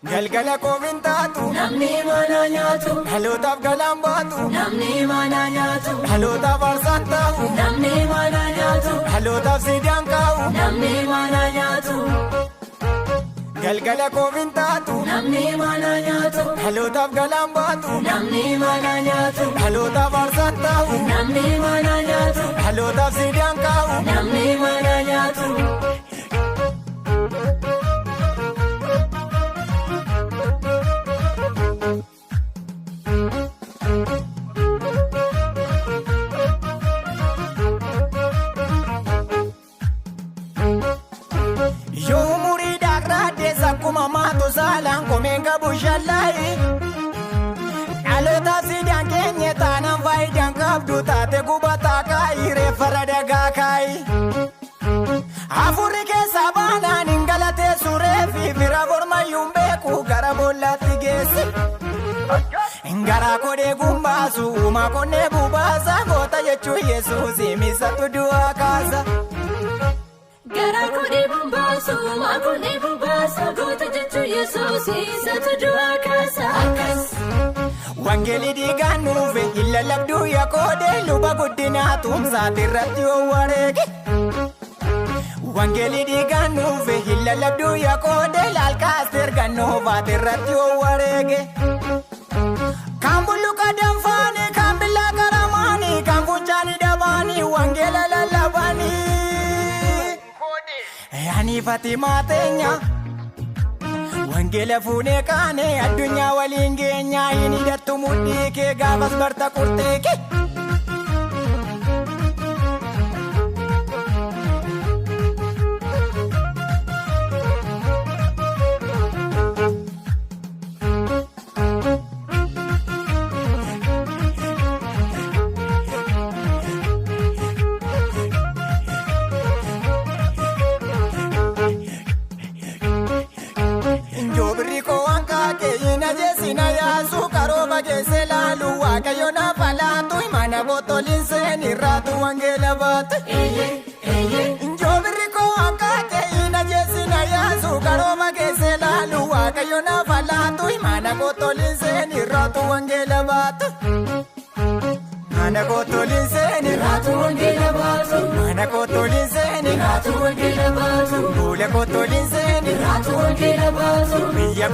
Galgala koof hin taatu. Namni mana nyaatu. Dhalootaaf galaan baatu. Namni mana nyaatu. Dhalootaaf aarsaan taa'u. Namni mana nyaatu. Dhalootaaf siidaan kaa'u. Namni mana nyaatu. Galgala koof hin taatu. Namni mana nyaatu. Dhalootaaf galaan baatu. Namni mana nyaatu. Dhalootaaf aarsaan taa'u. Namni mana nyaatu. Dhalootaaf siidaan kaa'u. Namni mana nyaatu. Yoo umurii dhaaqraaddees akkuma maatu saalaan komeen qabu shallaayi. Dhalootaaf siidaan keenye taanaan faayidaan qabdu taate gubataa kaayi reeffa radagaa kaayi. Hafuurri keessaa baanaan hin galateessu reefi fira mormayyuun beeku gara boollaatti geessi. Garaa kodhee gumbaasu uumaa qonnee bubaasa goota jechuun Yesuusi misatu du'aa kaasa. Garaa kudhee bumbaasu, maakonnee bumbaasa, goota jechuun Yesuus isatu du'aa kaasa. Akkas. Wangeelli dhiigaan nuufe hin lallabduu yakoodee luba guddinaa tumsaati irratti wareege. Wangeelli dhiigaan nuufe hin lallabduu yakoodee laalkaas ergannoofaati irratti wareege. Kan bulluqa danfaanii, kan billaa qaramaanii, kan funcaanii dabaanii, wangeela lallabanii. Ani Fatimaa teenya. Wangeela fuunee kaane addunyaa waliin geenya hin hidhattu mudhii kee gaafas barta qurxii kee. Njoobirri koo waan kaakee hin ajeesina yaasu karooba keessa laalu waaqayyo naaf alaatu mana bottoliin seeni raatu wangeela baate. Njoobirri koo waan kaakee hin ajeesina yaasu karooba keessa laalu waaqayyo naaf alaatu mana bottoliin seeni raatu wangeela baate. Mana bottoliin seeni Raatu wangeela baatu. mana bottoliin seeni Raatu wangeela baatu. fuula bottoliin seeni Raatu wangeela baatu. biyya.